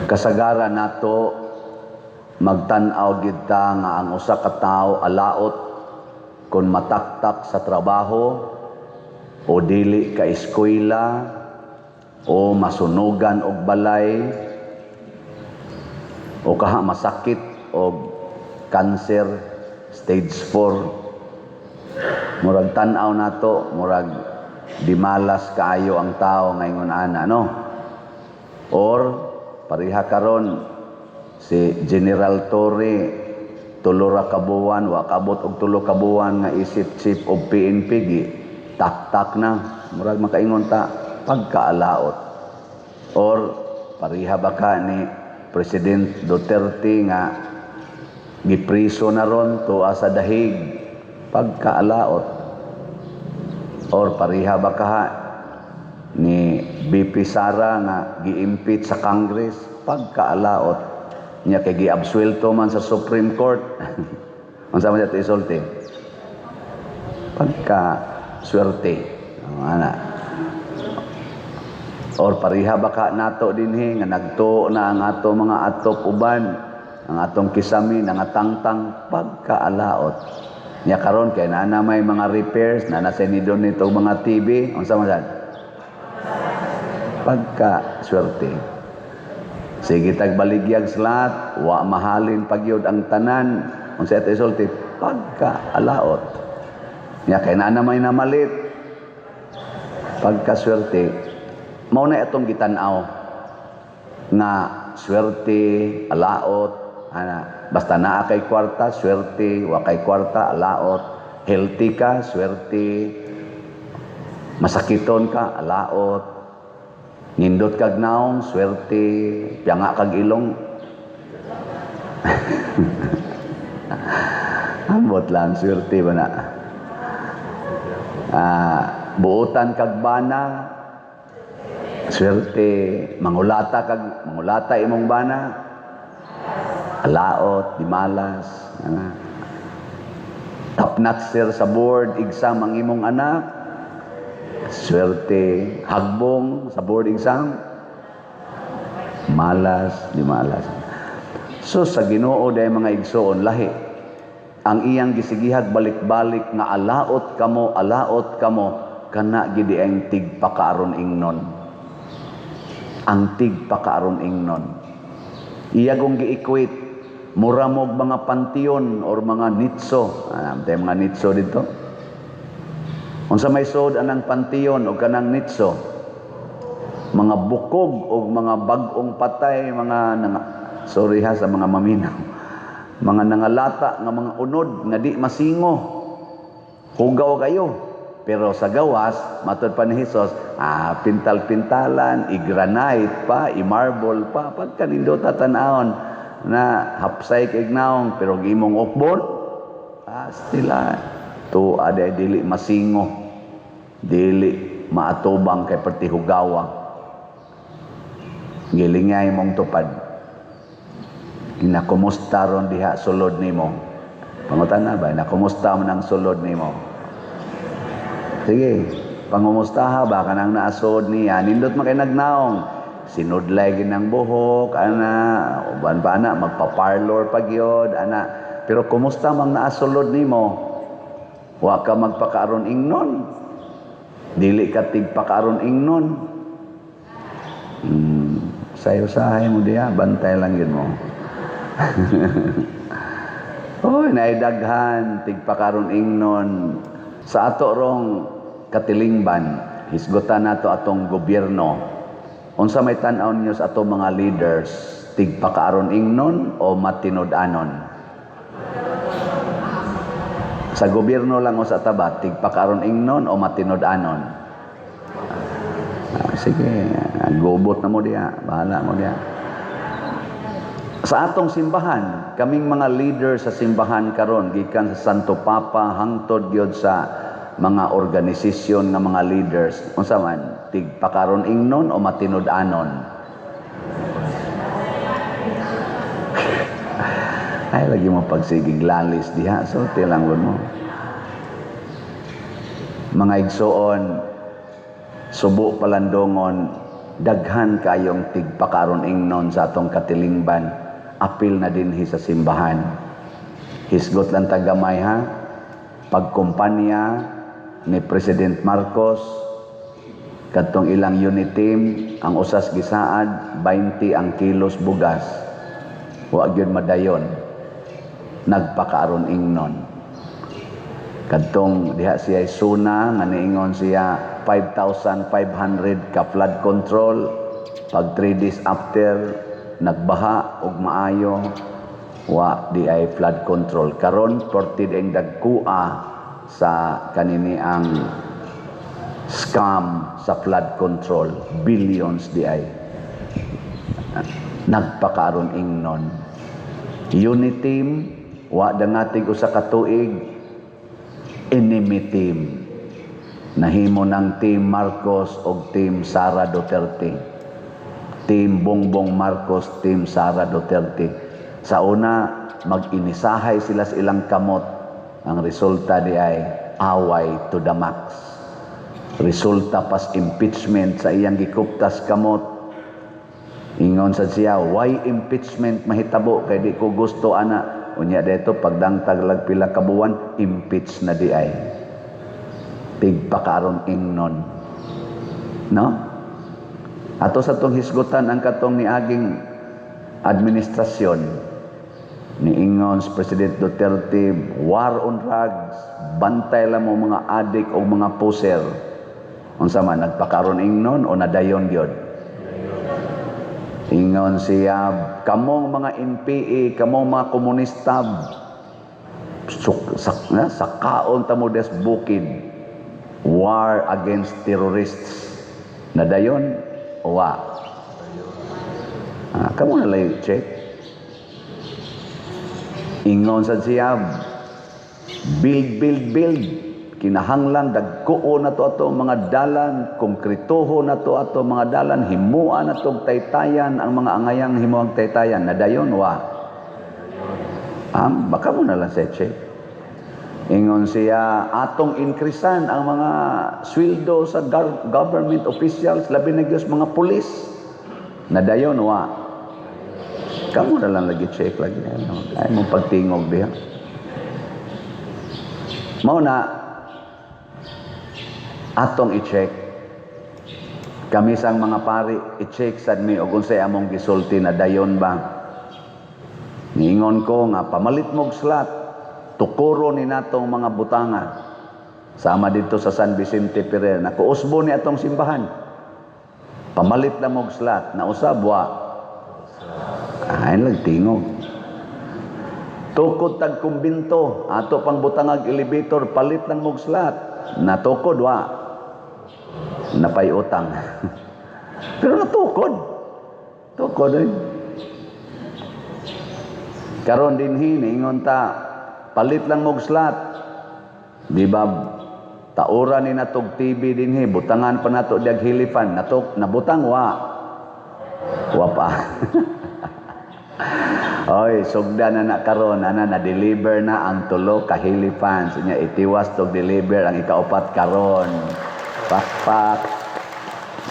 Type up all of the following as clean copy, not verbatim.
Kasagaran nato, magtan-aw gid ta nga ang usa ka tawo alaot kung mataktak sa trabaho o dili ka eskwela o masunugan og balay o kaha masakit og cancer stage 4. Murag tan-aw nato, murag di malas kaayo ang tao ngayon ana, no? Or pareha karon si General Torre, 3 ra ka buwan, wa kabot og 3 ka buwan nga isip chief of PNP, gi taktak na. Murag makaingon ta pagkaalaot. Or pareha ba ka ni President Duterte nga gipriso na ron tuwa sa Dahig? Pagkaalaot. Or pareha ba kaha ni VP Sara nga gi-impeach sa Congress? Pagkaalaot niya kay giabsuelto man sa Supreme Court. Unsa man siya isulti? Pagka swerte ana. Or pareha ba ka nato dinhi nga nagtuo na ang ato mga atop uban, ang atong kisami nangatangtang? Pagkaalaot niya karon kay naa na may mga repairs na nasa ni nito mga TV. Unsa man sad? Pagka swerte. Sige tag baligyag slot, wa mahalin pagyud ang tanan. Unsa ito isulti? Pagkaalaot. Nya kay naa na may namalit. Pagkaswerte. Mao na itong gitan-aw nga swerte, alaot, ana. Basta naa kay kwarta, swerte, wa kay kwarta, alaot. Healthy ka, swerte. Masakiton ka, alaot. Nindot kag naong, swerte. Piyanga kag ilong. Ambot lang, swerte ba na? Buotan kag bana, swerte. Mangulata kag mangulata imong bana, alaot, di malas. Ana. Top notcher sa board exam ang imong anak, swerte. Hagbong sa board exam, malas, di malas. So sa Ginoo day, mga igsoon, lahi. Ang iyang gisigihag balik-balik nga alaot kamo, alaot kamo, kana gidi ang tigpakaaron ingnon. Ang tigpakaaron ingnon. Iya gong gi-equate mura mog mga panteon or mga nitso. Ah, mga nitso dito. Unsa may sod anang panteon o kanang nitso? Mga bukog o mga bag-ong patay, mga nanga, sorry ha sa mga maminaw. Mga nangalata nga mga unod nga di masingo. Hugaw kayo. Pero sa gawas, matod pa ni Jesus, pintal-pintalan, i-granite pa, i-marble pa, pagka nindota tan-awon na hapsay kay naong, pero imong ukbon, stila, tuwa day dili masingo, dili maatubang kay perti hugawa. Gilingay mong tupad. Kinakumusta ron diha sulod nimo? Pangutan na ba? Nakumusta man ang sulod nimo? Sige, pangumustaha ba kanang naasod niya? Nindot man kay nagnaong. Sinudlay ginang buhok, ana, uban pa ana, magpa-parlor pa gyud, ana. Pero kumusta mang naasulod nimo? Wa ka magpakaaron ingnon. Dili ka tigpakaaron ingnon. Sayo-sahay mo diha, bantay lang yun mo. Oy, naidaghan tigpakaron ingnon. Sa ato rong katilingban, hisgutan nato atong gobyerno. Unsa may tan-aw ninyo sa atong mga leaders, tigpakaaron ingnon o matinud-anon? Sa gobyerno lang o sa tabat, tigpakaaron ingnon o matinud-anon? Sige, gubot na mo diha, bahala mo diha. Sa atong simbahan, kaming mga leader sa simbahan karon, gikan sa Santo Papa hangtod gyud sa mga organisasyon nga mga leaders, unsa man, tigpakaron ingnon o matinud-anon? Ay, lagi mo pagsigig lalis diha, sulti lang mo. Mga igsoon, subo palandongon, Daghan kayong tigpakaron ingnon sa atong katilingban, apil na dinhi sa simbahan. Hisgot lang tagamay ha, pagkumpanya ni President Marcos kadtong ilang unit team, ang usas gisaad 20 ang kilos bugas, wa gyud madayon. Nagpakaaron ingnon. Kadtong diha siya suna nga niingon siya 5,500 ka flood control, pag 3 days after nagbaha og maayo, wa di ay flood control. Karon 40 ang dagkua sa kanini ang scam sa flood control, billions di ay. Nagpakaron ingnon. Unity team, wa dangatig usa ka tuig, enemy team. Nahimo ng Team Marcos og Team Sara Duterte, Team Bongbong Marcos, Team Sara Duterte. Sa una mag-inisahay sila sa ilang kamot. Ang resulta di ay away to the max. Resulta pas impeachment sa iyang gikuptas kamot. Ingon sa siya, "Why impeachment mahitabo kay di ko gusto ana?" Unya dito pagdangtag lag pila ka buwan, impeach na di ay. Tigpakaron ingnon. No? Ato sa tong hisgutan ang katong niaging administrasyon, niingon si President Duterte, "War on drugs, bantay lang mo mga adik o mga puser." Unsa man, nagpakaron ingnon o nadayon gyud? Ingon siya, "Kamong mga NPA, kamong mga komunista, suk, sa, na, sakaon ta mo des bukid." War against terrorists. Nadayon o wa? Ah, kamo na lang check. Ingon sa siya, "Build, build, build. Kinahanglan dagkuo na to ato mga dalan, konkretoho na to ato mga dalan, himua na to taytayan ang mga angayang himuang taytayan." Nadayon wa? Baka mo na lang sa check. Ingon siya, atong inkrisan ang mga sweldo sa government officials, labi na gyud mga pulis. Nadayon wa? Kamo na lang lagi check lagi. Ano, ay mo pagtingog diha. Mao na atong i-check. Kami sang mga pari, i-check sad mi og unsay among gisulti, na dayon ba. Niingon ko nga pamalit mog slot, tukuro ni natong mga butanga. Sama dito sa San Vicente Ferrer, nakuusbo ni atong simbahan. Pamalit na mog slot, nausab wa? Ay lang tingog. Tukod tag kumbinto, ato pang butangag elevator, palit lang mog slot. Natukod wa? Napay utang. Pero natukod. Tukod eh. Karon dinhi niingon ta palit lang mog slot. Di ba taura ni natog TV dinhi, butangan pa nato diag hilifan, natok nabutang wa? Wa pa. Oy, sugda na na karon ana, na deliver na ang tulo ka helifans. Nya itiwas tog deliver ang ikaupat karon. Pakpak.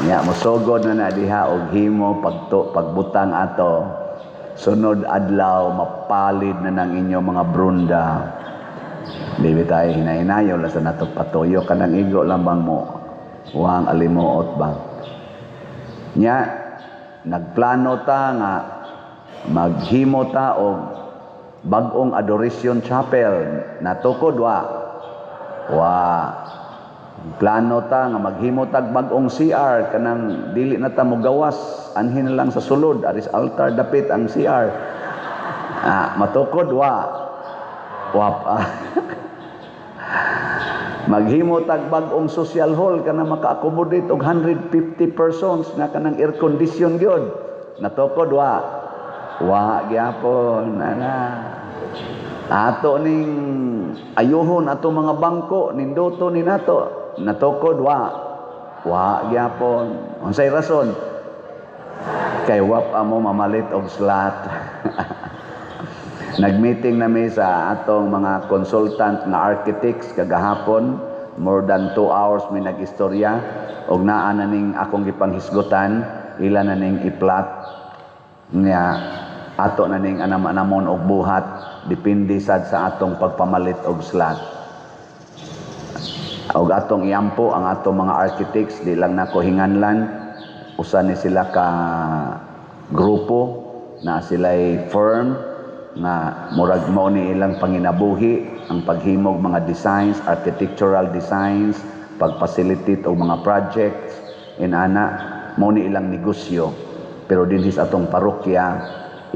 Nya mosugod na na diha og himo pagto pagbutang ato. Sunod adlaw mapalid na ng inyo mga brunda. Di ba tayo hinahinayo lang sa nato patuyo kanang igo lang bang mo wang alimuot ba. Nya nagplano ta nga maghimo ta og bag-ong adoration chapel, natukod wa? Wa. Plano ta nga maghimo tag bag-ong CR kanang dili na ta mogawas, anhin na lang sa sulod aris altar dapit ang CR. Ah, matukod wa? Wa pa. Maghimo tag bag-ong social hall kana maka-accommodate og 150 persons nga kanang air condition gyud. Natukod wa? Wa gyapon ana. Ato ning ayuhon ato mga bangko, ninduto ni nato. Natukod wa? Wa gyapon. Unsay rason? Kay wa pa mo mamalit og slot. Nag-meeting na mi sa atong mga consultant nga architects kagahapon. More than 2 hours may nag-istorya og naa na ning akong gipanghisgutan, ila na ning i-plot niya, ato na ning anam-anamon og buhat, depende sad sa atong pagpamalit og slot. Og atong iampo ang atong mga architects, di lang nako hinganlan, usa ni sila ka grupo na sila'y firm nga murag mao ni ilang panginabuhi ang paghimog mga designs, architectural designs, pag-facilitate og mga projects inana. Mao ni ilang negosyo, pero dinhi sa atong parokya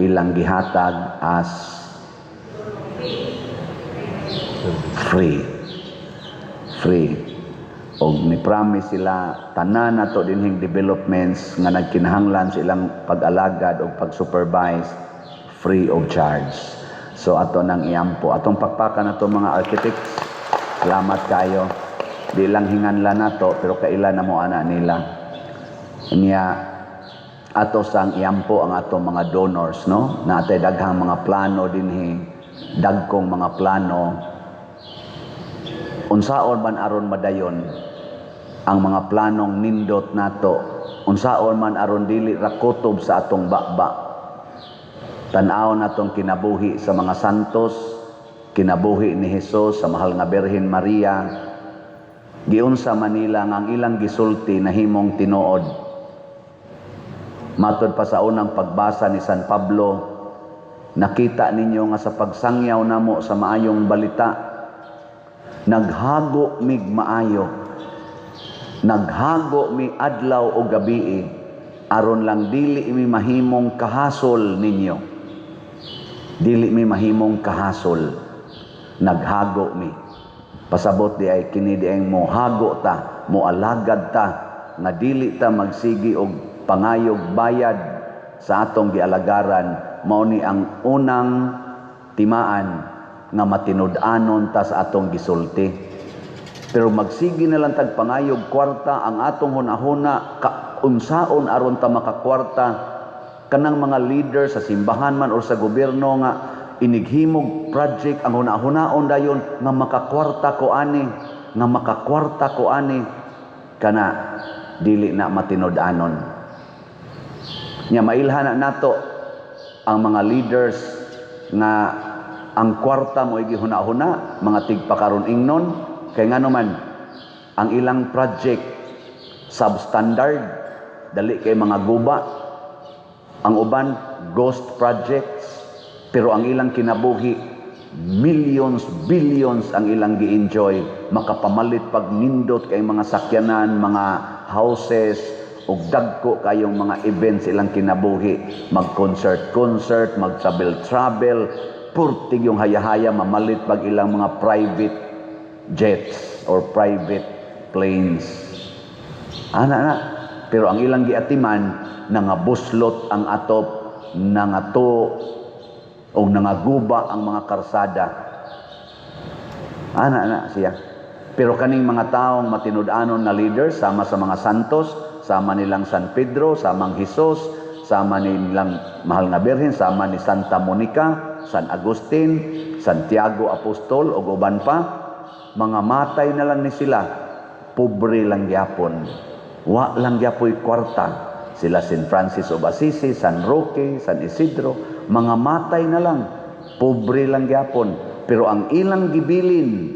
ilang gihatag as free, free. Og ni promise sila, tanan nato dinhing developments nga nagkinahanglan sa ilang pag-alagad o pag-supervise, free of charge. So ato nang iampo, atong pakpakan nato mga architects. Salamat kayo. Di lang hinganlan nato, pero kaila na mo ana nila. Niya ato sang iampo ang atong mga donors, no, natay daghang mga plano dinhi, dagkong mga plano. Unsaon man aron madayon ang mga planong nindot nato? Unsaon man aron dili ra kutob sa atong baba? Tan-aw natong kinabuhi sa mga santos, kinabuhi ni Jesus, sa mahal nga Birhen Maria. Giunsa man nila nga ang ilang gisulti nahimong tinuod? Matod pa sa unang pagbasa ni San Pablo, nakita ninyo nga sa pagsangyaw namo sa maayong balita, naghago mig maayo. Naghago mi adlaw o gabii aron lang dili mi mahimong kahasol ninyo. Dili mi mahimong kahasol. Naghago mi. Pasabot di ay kini di ay mo hago ta, mo alagad ta nga dili ta magsigi og pangayog bayad sa atong gialagaran. Mao ni ang unang timaan nga matinud-anon ta sa atong gisulti. Pero magsigi na lang tag pangayog kwarta, ang atong hunahuna ka unsaon aron ta makakwarta. Kanang mga leader sa simbahan man or sa gobyerno nga inighimog project, ang hunahunaon dayon nga makakwarta ko ani, nga makakwarta ko ani, kana dili na matinud-anon. Nya mailhan na nato ang mga leaders nga ang kwarta mo gihuna-huna, mga tigpakaron ingnon, kay ngano man ang ilang project substandard, dali kay mga guba, ang uban ghost projects, pero ang ilang kinabuhi, millions, billions ang ilang gi-enjoy, makapamalit pag nindot kay mga sakyanan, mga houses, ug dagko kayong mga events ilang kinabuhi, mag-concert concert, mag-travel travel, purtig yung haya-haya, mamalit pag ilang mga private jets or private planes ana na. Pero ang ilang giatiman, nangabuslot ang atop, nangato o nangaguba ang mga karsada ana na siya. Pero kaning mga taong matinud-anon na leaders, sama sa mga santos, sama nilang San Pedro, samang Jesus, sama nilang Mahal nga Birhen, sama ni Santa Monica, San Agustin, Santiago Apostol ug uban pa, mga matay na lang ni sila, pobre lang gyapon. Wa lang gyapoy kwarta. Sila San Francis of Assisi, San Roque, San Isidro, mga matay na lang, pobre lang gyapon. Pero ang ilang gibilin,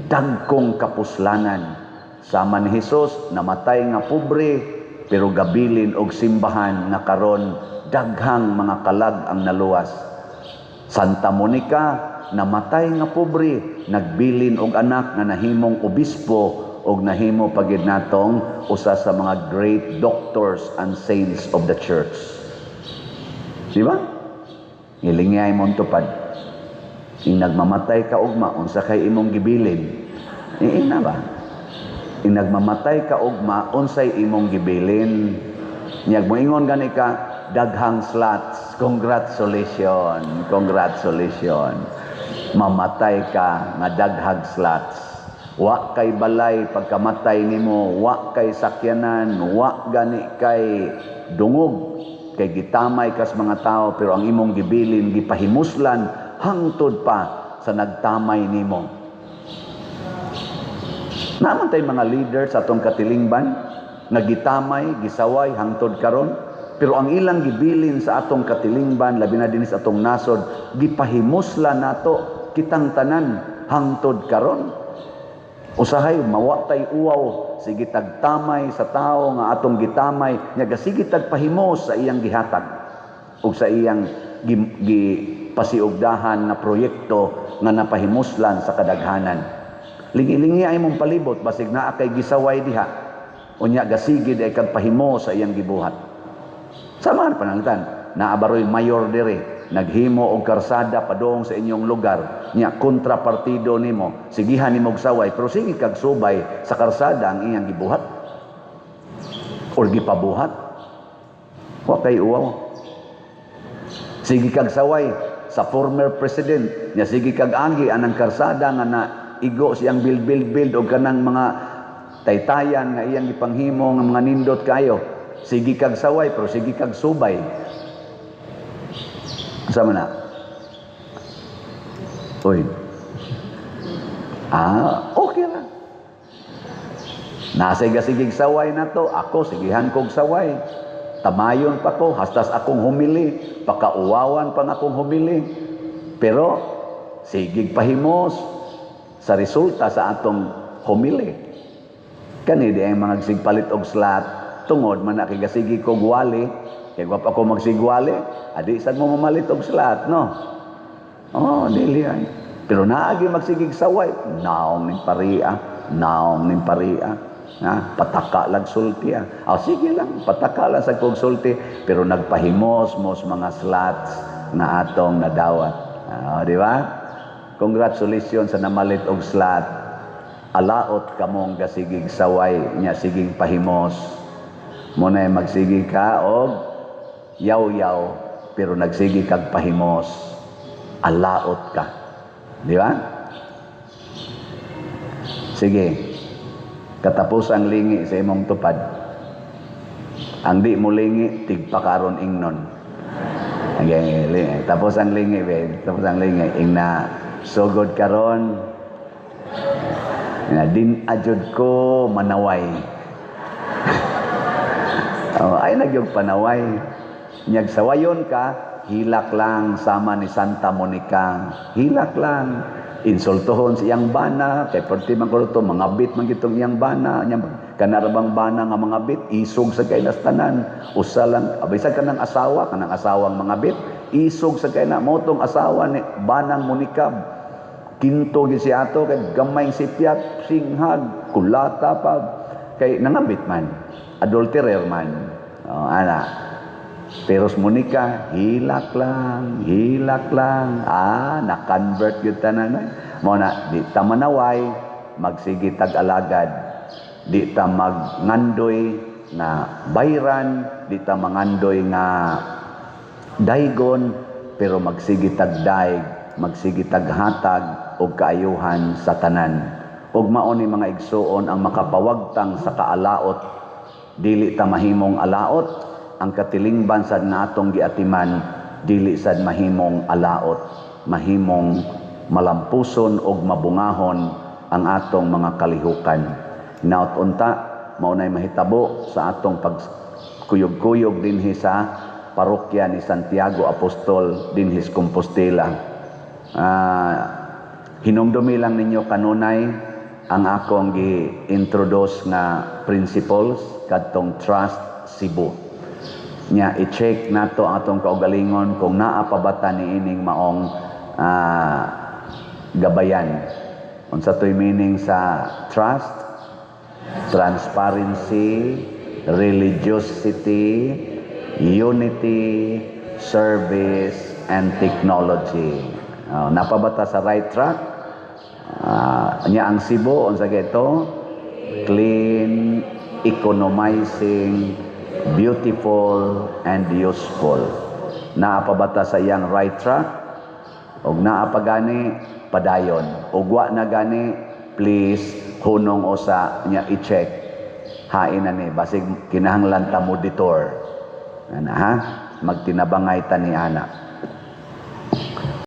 dagkong kapuslanan. Sama ni Jesus, namatay nga pobre, pero gabilin og simbahan nga karon daghang mga kalag ang naluwas. Santa Monica, namatay nga pobre, nagbilin og anak nga nahimong obispo og nahimo pagid natong usa sa mga great doctors and saints of the church. Di ba? Ngilingay mo tupad. Ing nagmamatay ka ugma, unsa kay imong gibilin? Iina ba? Ing nagmamatay ka ugma, unsay imong gibilin? Nyag moingon gani ka, daghang slots. Congratulations, congratulations. Mamatay ka nga daghag slots. Wa kay balay pagkamatay nimo, wa kay sakyanan, wa gani kay dungog kay gitamay kas mga tao, pero ang imong gibilin gipahimuslan hangtod pa sa nagtamay nimo. Naa man tay mga leaders sa atong katilingban nga gitamay, gisaway hangtod karon, pero ang ilang gibilin sa atong katilingban, labi na dinhi sa atong nasod, gipahimusla nato kitang tanan hangtod karon. Usahay mawa tay uwaw, sige tagtamay sa tawo nga atong gitamay nya gasige tagpahimos sa iyang gihatag ug sa iyang gipasiugdahan nga proyekto nga napahimuslan sa kadaghanan. Lingi-lingi ay mong palibot, basig naa kay gisaway diha. Unya gasige ay kag pahimo sa iyang gibuhat. Sama pananglitan, naa baroy mayor dire, naghimo og karsada padung sa inyong lugar, nya kontra partido nimo, sigihan nimo og saway, pero sige kag subay sa karsada ang iyang gibuhat or gipabuhat. Wa kay uwaw. Sige kag saway sa former president, nya sige kag agi anang karsada nga na igo siyang build, build, build og kanang mga taytayan nga iyang gipanghimo nga mga nindot kayo. Sige kag saway, pero sige kag subay. Sama na. Uy. Ah, okay ra. Nasa sigig saway na to, ako sigihan kog saway. Tamayon pa ko, hastas akong humili, pakauwawan pa nga akong humili. Pero sigig pahimos sa resulta sa atong humili. Kani di ang mga sigpalit og slot tungod man na kay gasigi kog wali, kay wa pa ko magsigwali, adi sad mo mamalit og slot, no? Oh, dili ay. Pero naagi magsigig saway, naong ning paria, naong ning paria. Ha? Pataka lag sulti. Ah. Oh, sige lang, pataka lang sa kog sulti, pero nagpahimos mos mga slots na atong nadawat. Ah, di ba? Congratulations sa namalit og slot. Alaot kamong gasigig saway nya siging pahimos. Mo na magsigi ka og yaw-yaw, pero nagsigi kag pahimos. Alaot ka. Di ba? Sige. Katapos ang lingi sa imong tupad. Ang di mo lingi, tigpakaron ingnon. Okay, lingi. Tapos ang lingi, babe. Tapos ang lingi. Ingna, sugod karon. Na din ajud ko manaway. Oh, ay nagyog panaway. Nyag sawayon ka, hilak lang sama ni Santa Monica. Hilak lang. Insultuhon sa iyang bana, kay perti man ko to, mga bit man gitong iyang bana, nya kana ra bang bana nga mga bit, isog sa kay tanan. Usa lang, abay sa kanang asawa, kanang asawang mga bit, isog sa kay na motong asawa ni banang Monica. Kinto gyud si ato kay gamay sipyat, singhag, kulata pa kay nangabit man, adulterer man. Oh, ana. Pero si Monica, hilak lang, hilak lang. Ah, na-convert yun tanan. Eh. Mo na, di ta manaway, magsige tag-alagad. Di ta magngandoy nga bayran, di ta mangandoy nga daygon, pero magsige tagdaig, magsige taghatag og kaayuhan sa tanan. Ug mao ni, mga igsuon, ang makapawagtang sa kaalaot. Dili ta mahimong alaot, ang katilingban sad natong giatiman dili sad mahimong alaot, mahimong malampuson og mabungahon ang atong mga kalihukan. Hinaot unta mao nay mahitabo sa atong pagkuyog-kuyog dinhi sa parokya ni Santiago Apostol dinhi sa Compostela. Hinumdumi lang ninyo kanunay ang akong gi-introduce nga principles kadtong Trust Cebu. Nya i-check nato ang atong kaugalingon kung naa pa ba ta niining maong gabayan. Unsa to'y meaning sa trust? Transparency, religiosity, unity, service, and technology. Oh, naa pa ba ta sa right track? Nya ang Cebu, unsa kay ito? Clean, economizing, beautiful, and useful. Naa pa ba ta sa iyang right track? Og naa pa gani, padayon. Og wa na gani, please, hunong usa nya i-check. Hain na ni, basig kinahanglan ta mo detour. Ana ha? Magtinabangay ta ni ana.